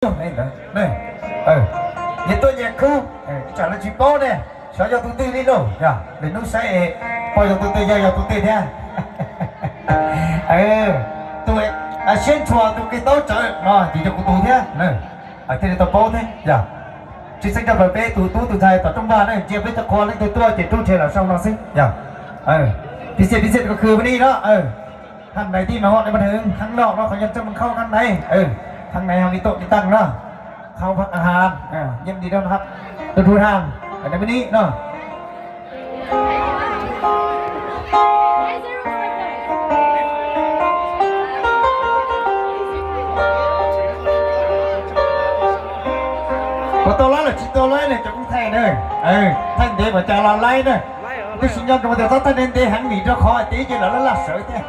Nyias tuaj nyias khub, ib tsam lawv tsis paub ne, xyov yog tus twg li lauj, yog lwm hnub saib es pom yog tus twg, yog yog tus twg thiab. Tus siab ntshua tus kev taub tsawv no ces yog kuv tus thiab, thiaj li tau paub thiab yog. Tsis xeeb tso plaws peb tus tub tus ntxhais tom rooj vag na, ntsia peb cov qhua leej twg tuaj ces rub rhe los sau no xwb yog. Pib xia pib xia ko khw peb ni no. Khab nais tij mas ho nais mas hwv, khab no no qhov yog txaj muag khauj khab nais, khab nais ho li tuam li tag no. Khauj phab ha, yeej li no hab, tus rub ha, nais peb ni no. Puas tau laib los tsis tau laib ne, cov kuj thaij na, thaij ntev mas cas los laib na. Twb tsis nco ntsoov tias txhob thaij ntev ntev heev vim rau qhov tias ib ce los laj laj sawv thiab.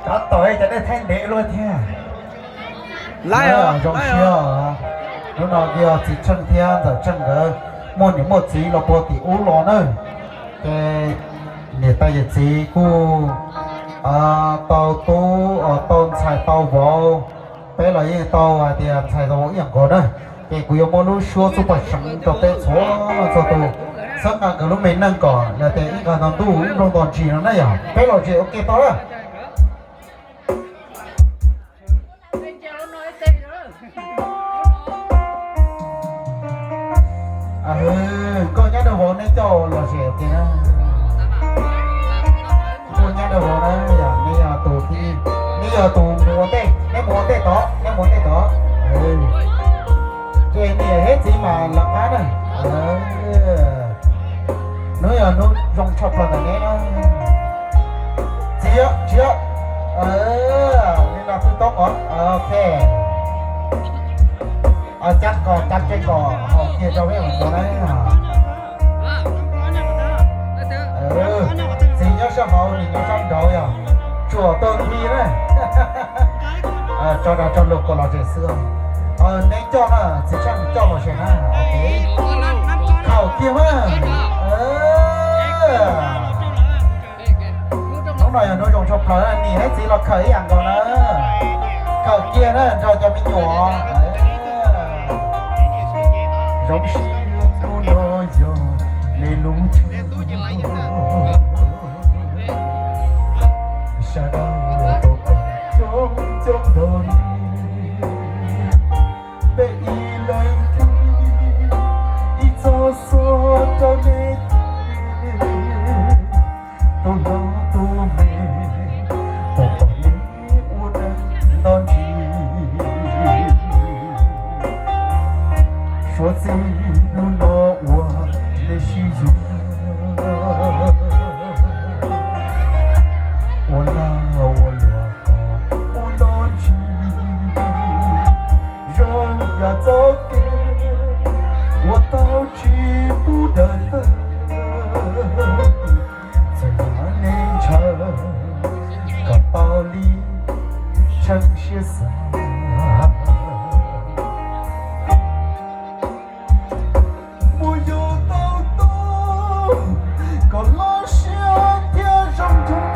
Cov tod cov dej thaij ntev luaj thiab. Zoo siab, hnub no yog txiv Tsheej thiab ntxawm Tsheej nkawd muaj niam muaj txiv los puag tim ub los na. Ces niam tais yawm txiv kuj tau tub tau ntxhais tau vauv, peb los yeej tau hais tias ntxhais tau vauv ib yam nkaus na. Ces kuv yuav muab lub suab txuj paj seev rau peb txhua txhua tus, txhawb nqa nkawd lub me neej kom lawv tias ib nqag nto ntuj ib nplooj nto ntsis no na yog. Peb los zem ua ke tau na. Koj nyab rau vauv neb coj los zem ua ke na. Koj nyab rau vauv na, yog neb yog tus, neb yog tus mus ua ntej, neb mus ua ntej tod, neb mus ua ntej tod. Ces niam thiab txiv mas lawv qab na. Hnub yog hnub zoo tshaj plaws ntawm neb na. Txiv, txiv, li no twb toob os. Ok. Cab ko cab ke kom haum kiag rau peb mam mus na. Txiv nyob sab hauv, niam nyob sab nraud yog tsuam tag nrho na. Tso dag tso lus kom los zem xwb. Neb coj na, txiv Tsheej coj los zem na. Khaum kiag mas. Hnub no yog hnub zoo tshaj plaws, niam thiab txiv los khawm ib yam nkaus na. Khawm kiag na nrog cov me nyuam. Zoo siab hnub no yog nej lub sawv daws tau coob coob nto li. Peb ib leeg ib txoj xov rau nej, tus hlob tus me, pom pom nej ua neej nto ntsis. Suav txij hnub no uas nej sib yuav, ua lag ua luam kom ua nto ntsis. Zoo yam txoj kev uas tau tsis pub daws tawg, txawm yog nej ntshaw kom tau li Tsheej siab xav. Mus yug tau tub kom loj siab thiab zoo nraug,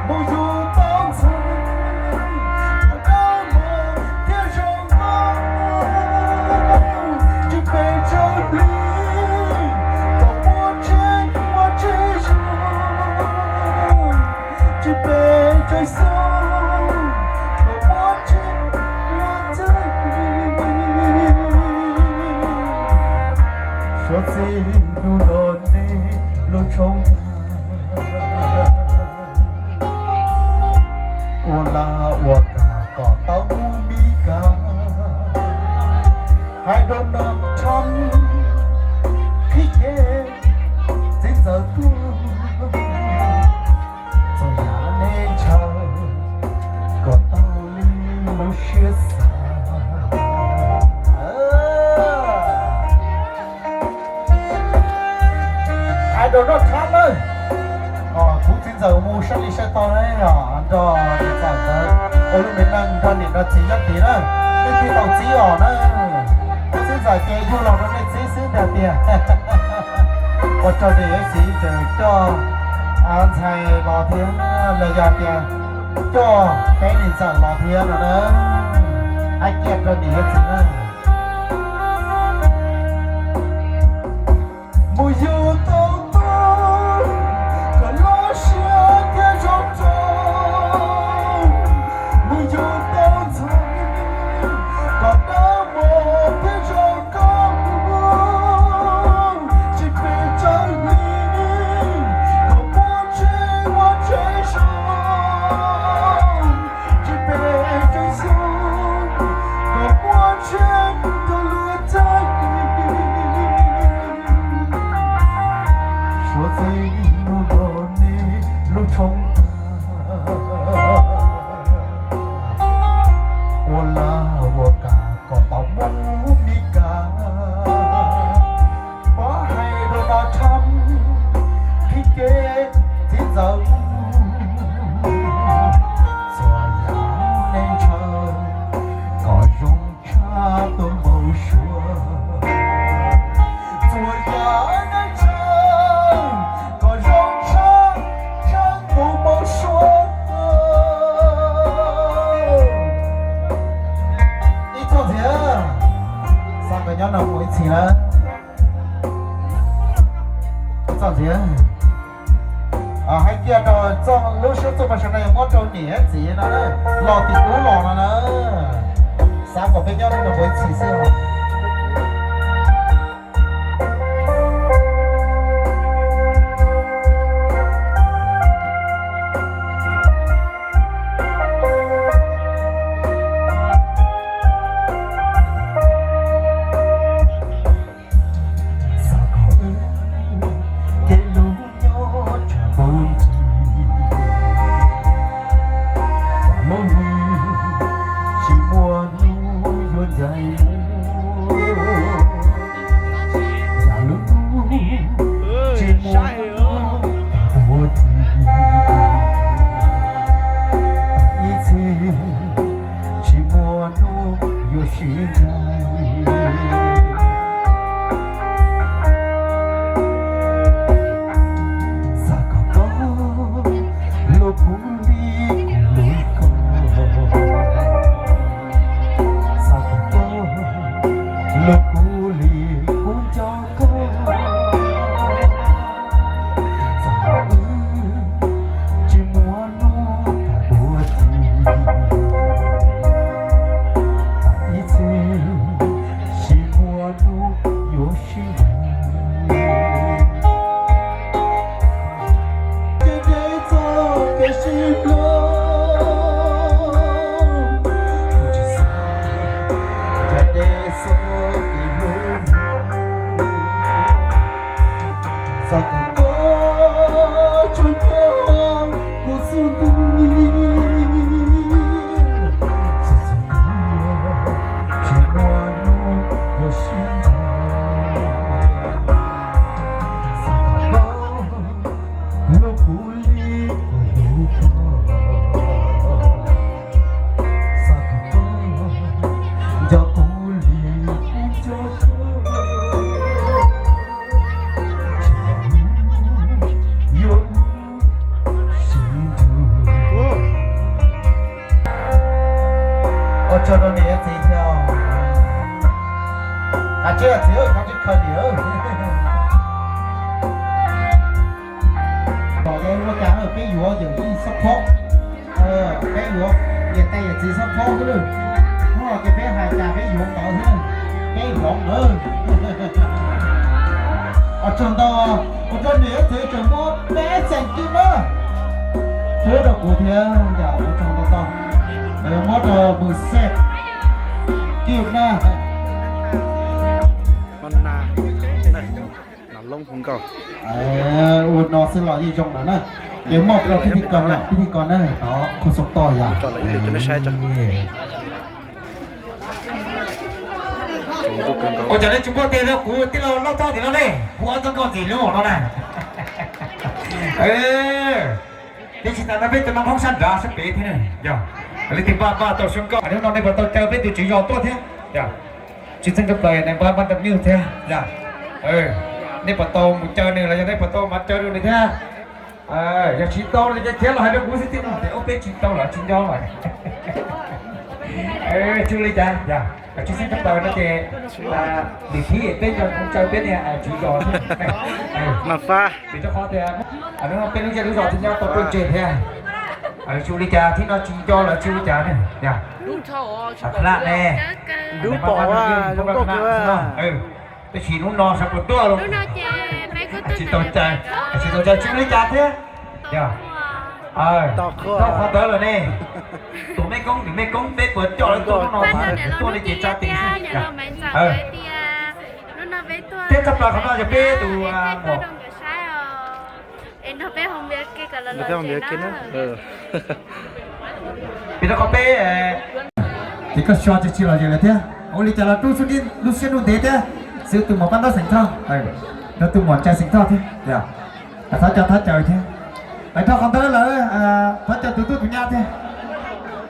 mus yug tau ntxhais kom kab mas thiab zoo nkauj, tswj pes tsawg hli kom muaj tsev muaj tsev zoo, tswj pes tsawg xyoo kom muaj tsev muaj tsev. Suav txij hnub no nej lub tshoob ua laj ua kam kom tau mus Mis Kas, hais rau Donald Trump qhib kev txiv ntxawm tuaj, txawm yog nej ntshaw kom tau li lub siab xav. Hais Donald Trump na, kuv txiv ntxawm mus saib li saib tau na, nrog niam ntxawm nkawd ua lub me neej nrog niam nrog txiv nyob tid na, nej thiaj tau txib os na. Kuv txiv ntxawm ces yug los rau nej txib xwb ntag tiag. Ua rau niam txiv tseem coj ntxhais los thiab los yog tias Coj peb niam ntxawm los thiab no na, hais kiag rau niam thiab txiv na. Mus yug tau tub kom loj siab thiab zoo rau, mus yug tau ntxhais kom dawb mos thiab zoo nkauj, tsis pes tsawg hli kom muaj tsev muaj tsev zoo, tsis pes tsawg xyoo kom muaj tsev rau luag txhais. Suav txij mus los nej lub tshoob ua laj ua kam kom tau muaj Mis Kas. Pov hais rau no tshaj qhib kev txiv ntxawm, txhua yam nej ntshaw kom zoo tshaj tus npau suav. Txhua yam nej ntshaw kom zoo tshaj tshaj tus npau suav. Ib txoj ntxiv, xav kom nyob no mus ib txhis na. Txoj ntxiv, hais kiag rau txoj lub suab txuj paj sas no yog muab rau niam txiv no na, los tim ub los no na. Xav kom peb nyob no mus ib txhis xwb os. Xav kom wb kev hlub nyob tsam ntuj, tsam lub hli tsis muaj hnub yuav ncaim mus, tsam lub hnub tsis muaj hnub tag ua txij, ib txhis tsis muaj hnub yuav sib ncaim. Xav kom koj hlub kuv li kuv hlub koj, xav kom koj hlub kuv li kuv nco koj. Txawm wb tsis muaj hnub tag ua txij, ib txhis tsis muaj hnub yuav sib ncaim. Ces de txoj kev sib hlub, ces de txoj kev hlub, xav kom koj tsuas nco kuv xub ntiag, xav kom koj tsis muaj hnub yuav sib ncaim, xav kom koj hlub kuv li kuv hlub koj, xav kom koj nco kuv li kuv nco koj, yuav sib nrug. Ua tsaug rau niam txiv thiab. Kav tsij txiv, kav tsij khaws niam. Kom yog ua cas peb yuav yawm yij xab phob, peb yuav niam tais yawm txiv xab phob xwb lawm. Hnub no ces peb hais cas peb yuav ntawd xwb, peb hloov lawm. Ua tsaug ntau, ua rau niam txiv tseem muab peb xees kib na, pub rau kuv thiab yom, ua tsaug ntau ntau. Muab rau mus xees kib na. Ua no xwb los yeej zoo lawm na. Ces muaj rau pib thi kos na, pib thi kos na, tod khuj xoo toj yom. Ua cas nej tsis muaj tes rau kuv tij laug Lauj Txob tim no ne, kuv ob txoj nkauj ntxim hlub no na. Peb tsis tas no peb tus no hoob sab nrad sab pem thiab ne, yog li tis npaj npaj tau sub nkauj, hnub no nej puas tau caw peb tus tswv zos tuaj thiab? Tsis txeeb kab plaws nej npaj npaj nrog nyuj thiab, yog nej puas tau mus caw nws los yog nej puas tau mas caw rau nws thiab? Yog tsis tau li ces khiav los hais rau kuv xwb, tij no tias ub peb tsis tau los tsis nco lawm. Tsis ua li cas, tsis xeeb tshaj plaws no ces lwm thib peb nco ntsoov peb niag tswv zos xwb. Mas fab vim rau qhov tias hnub no peb lub zej lub zos tsis nyob tau tuaj ntse thiab. Tsis ua li cas, thib no tsis nco los tsis ua li cas ne. Hla ne, dub pom zoo nkauj kawg. Tab sis hnub no sawv puas tuaj los tsis tau caw, tsis tau caw, tsis ua li cas thiab. Tau qhov ntawd lawm ne. Tus mej koob, tus mej koob peb puas coj lawv tuaj hnub no, tuaj li ces tsa tes xwb. Thiab tshaj plaws qhov no yog peb tus muam. Peb rau qhov peb ces koj xyov tsis tsis los yus lawm thiab. Ua li cas los rub xub ntiag lub siab ntuj ntev thiab, xwb tus muam pab ntaub xeem thoj, rau tus muam tsa xeem thoj thiab. Thov caw thov caw thiab. Lawv rau qhov ntawd lawm, thov caw tus tub tus nyab thiab.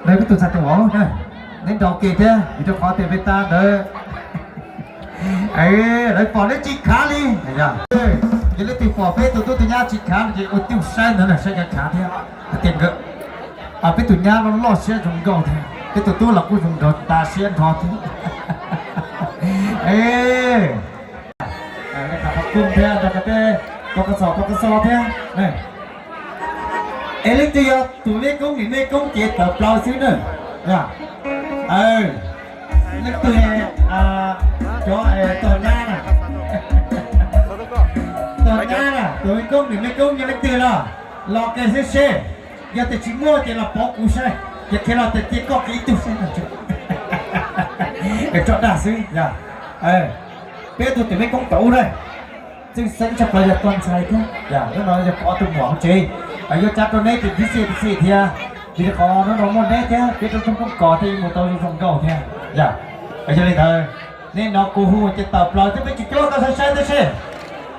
Lawv peb tus txhais tus vauv, neb nrau ke thiab vim rau qhov tias peb tab ntawd lawv pom neb tsis khav li. Yog leej twg pom peb tus tub tus nyab tsis khav no ces ua tib saib ntawd na, saib khav khav thiab. Hais tias nkawd, peb tus nyab loj loj siab zoo nkauj thiab, peb tus tub los kuj zoo nraug tas siab nrho thiab. Pab kuj thiab rau peb pov kas xos pov kas xos thiab. Es leej twg yog tus mej koob, nws mej koob ces tawm plaws xwb na. Leej twg, cov tog nyab na, tog nyab na, tus mej koob, nws mej koob yog leej twg los, los kiag seb seb. Yog tias tsis muaj ces los pov kuv saib, ces qhia los tias cia koj kiag ib tug saib. Tso dag xwb yog. Peb tug tus mej koob tau ub na. Txheej xeeb tshaj plaws yog tus ntxhais thiab, hnub no yog pov tus muam hauv tsev, yuav tsa rau neb tus tib xij tib xij thiab, vim qhov hnub no muaj neb thiab peb rooj tshoob rooj kos thiaj yuav mus tau zoo zoo nkauj thiab. Yog li ntawd, nej hnov kuv hu ces tawm plaws thiab peb tsis cuab koj saib saib thiab seb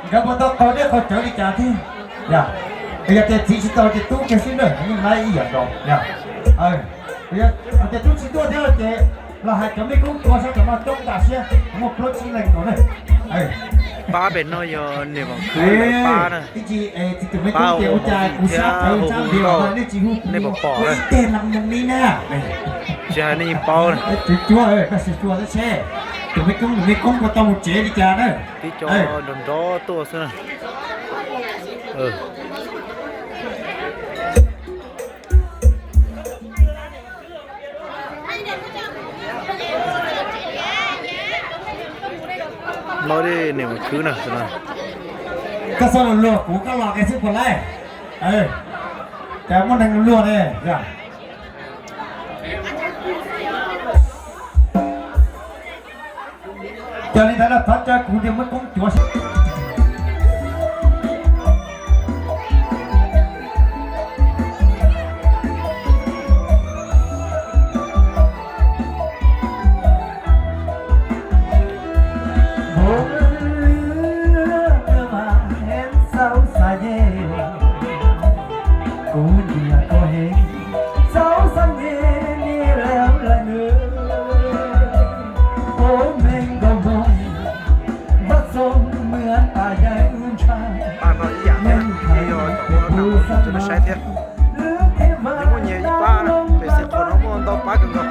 nkawd puas tau qaug dej qaug cawv li cas thiab. Yog tias txiv tsis tau ces tub kiag xwb na, yeej laib ib yam nkaus. Hais tias tub tsis tuaj thiab ces los hais cov mej koob tuav sab tom no coob tas siab, muaj plaub tsib leeg nkaus na. Pab pem no yog niam Vam Khwb pab na. Ib ntsis txiv tus mej koob tias ua cas kuv sab pawg sab ntiav nej tsis hu kuv ua ib teg no mus li na. Tsis hais nej yeej paub na. Tsuav cuag, koj sim cuag tab seb tus mej koob, tus mej koob puas tau mus tsev li cas na. Tib co nrov nrov tuaj xwb na. Los dej niam Vam Khwb na. Koj xav los luag kuv koj los kiag xwb puas laij? Cas muaj neeg luag ne. Yog li ntawd los thov caw kuv niag mej koob cuav seb. Pab no ib yam thiab, yog tom no na kuv tsis tau saib thiab. Nws muaj nyias ib pab, pem xeev qhov no muaj ntau pab kawg nkaus.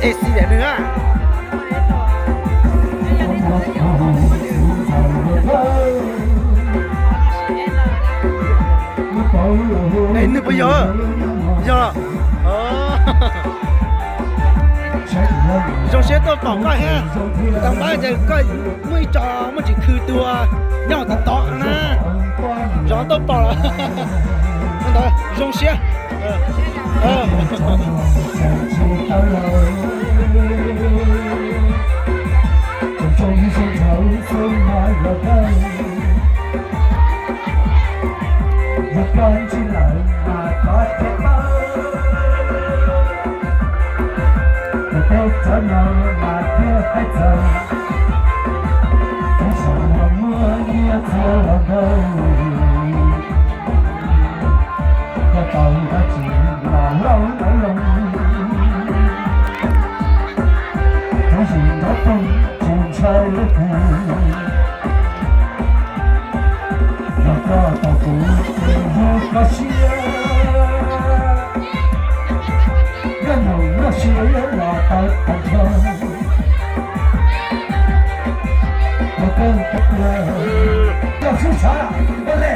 Ej, xis daim nws a. Ej, nws puas yog? Yog. Zoo siab tuaj pom koj thiab. Tau npab ces koj muaj ib tso muaj tsis khw tuag nyob hauv tod tod na. Zov tuaj pom lawm. Zoo siab. Yog koj ntsis lawm mas koj thiaj paub, kuv peb cov no mas thiaj haib txawv, tab sis los muaj nyiaj txiag los ntawd, koj tau dab tsi los laub lawv los, tab sis nrov toog tsis ntshai leej twg. Yog koj tau kuv ces yog koj siab, nyob nyoog nyob siab los tau tag nrho. Yog koj tau kuv, koj sib tshav ua le.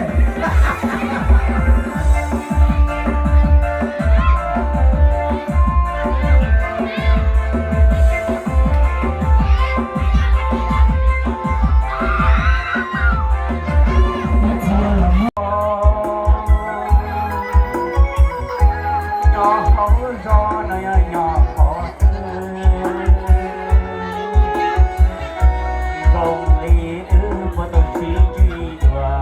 Nyob hauv zos no yog nyob qhov twg, zoo li wb puas tau sib ntsib dua.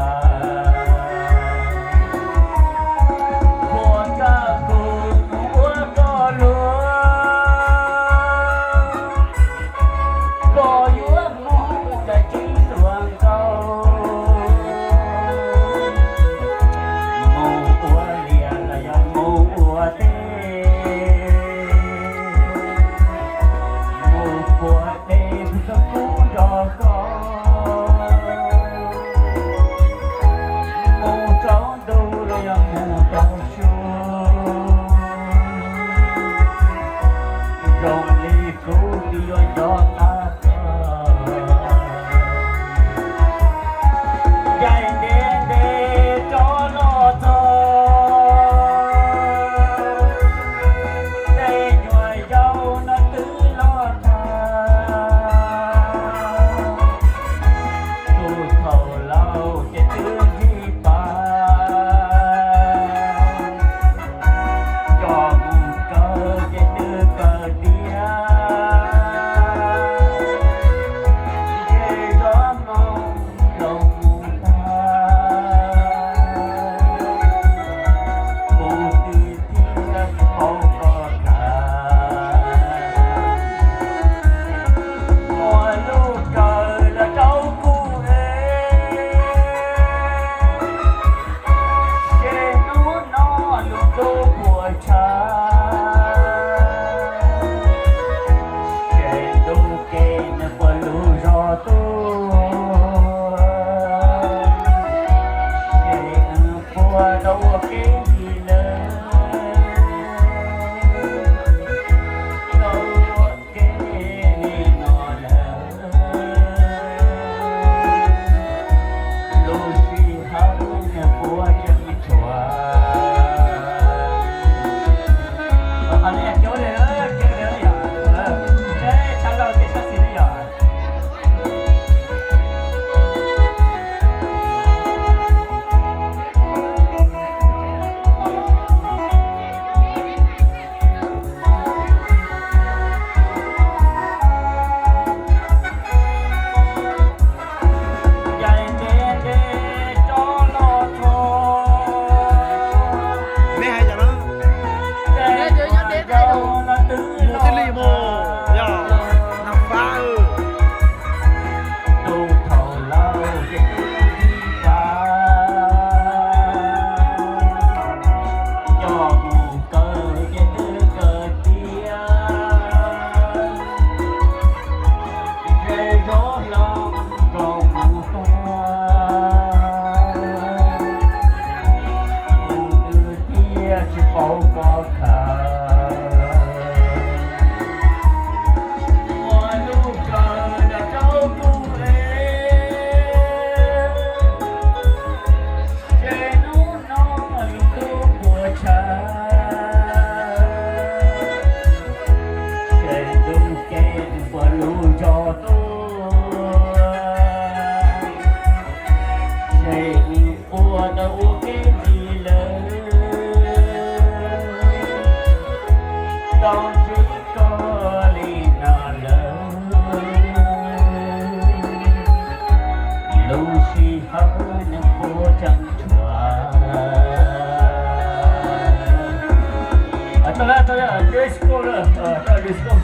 Let's go, let's go.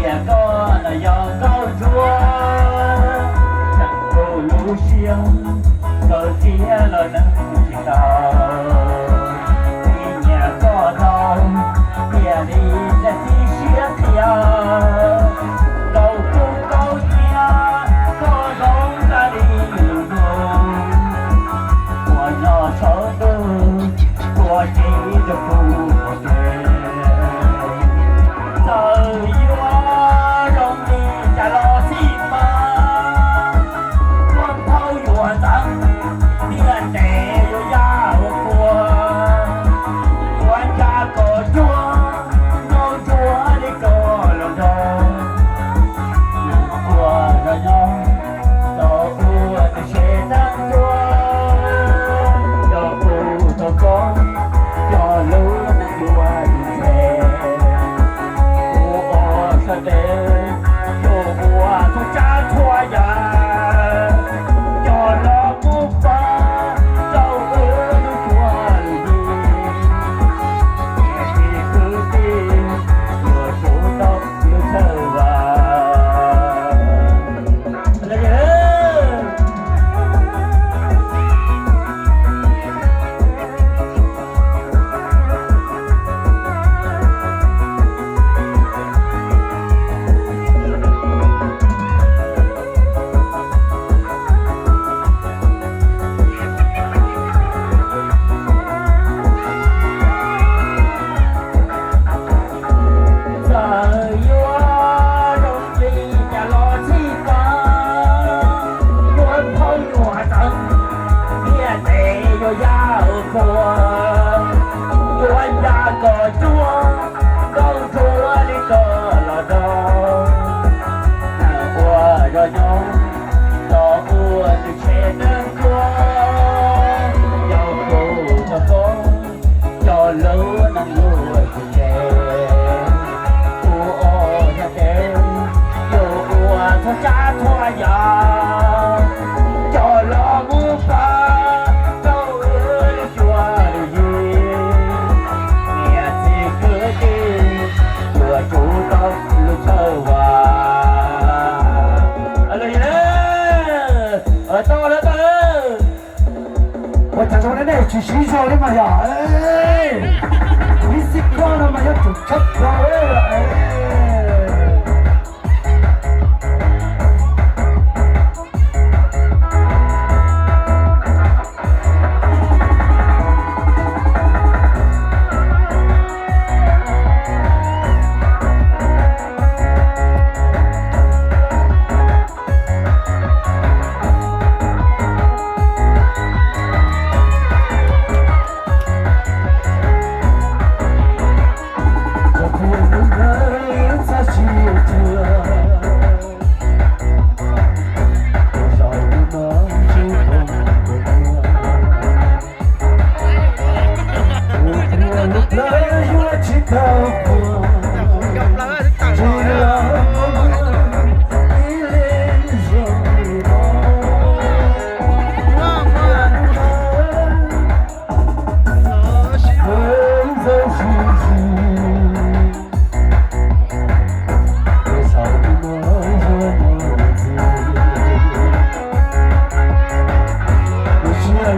Yeej xav yog koj los yog nkauj ntsuab, tseem tu lub siab, kawg kiag los neeg tsis tau. Txij nyiam koj tau, thiaj li txawj tib siab qhia. Rau kuv kaub nyiam koj zoo nrab li lus ntuag, uas nyob saum ntuj, tua tsis rau kuv pom kev. Txawm yuav zoo li cas los xij mas, ua phauj yuav ntxeev, ntiaj teb yuav yaj ua kua, yuav nca kom cuag nkauj ntsuab li koj los nrog. Ua zog nyob, tau ua tus tsev neeg tuag, yog kuv tau koj coj lub neej yuav tus ntxhais. Kuv ua sawv daws yuav ua txhua tsav txhua yam, coj los mus pab rau wb lub cuab lub yig. Niam txiv kwv tij yuav tsum tau lub txhawb vas. Txawm yuav zoo li cas los xij mas, yuav phauj yuav ntxeev, ntiaj teb yuav yaj ua kua, yuav nca kom cuag nkauj ntsuab li koj los nrog. Ua zog nyob, los ua tus tsev neeg tuag, yog kuv tau koj coj lub neej yuav tus ntxhais. Kuv ua sawv daws yuav ua txhua tsav txhua yam, coj los mus pab rau wb lub cuab lub yig. Niam txiv kwv tij yuav tsum tau lub txhawb vas. Tau lawm, tau lawm. Ua cas zoo li nej tsis siv zog li mas yog? Ib xib koj no mas yog tsum tshaj plaws.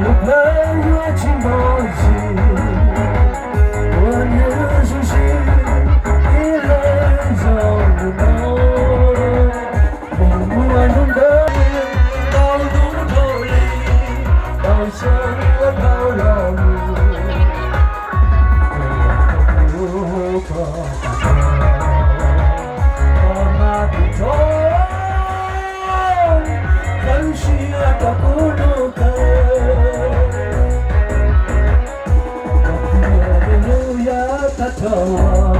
Lub plawv yuav tsis npau tsis Tab tom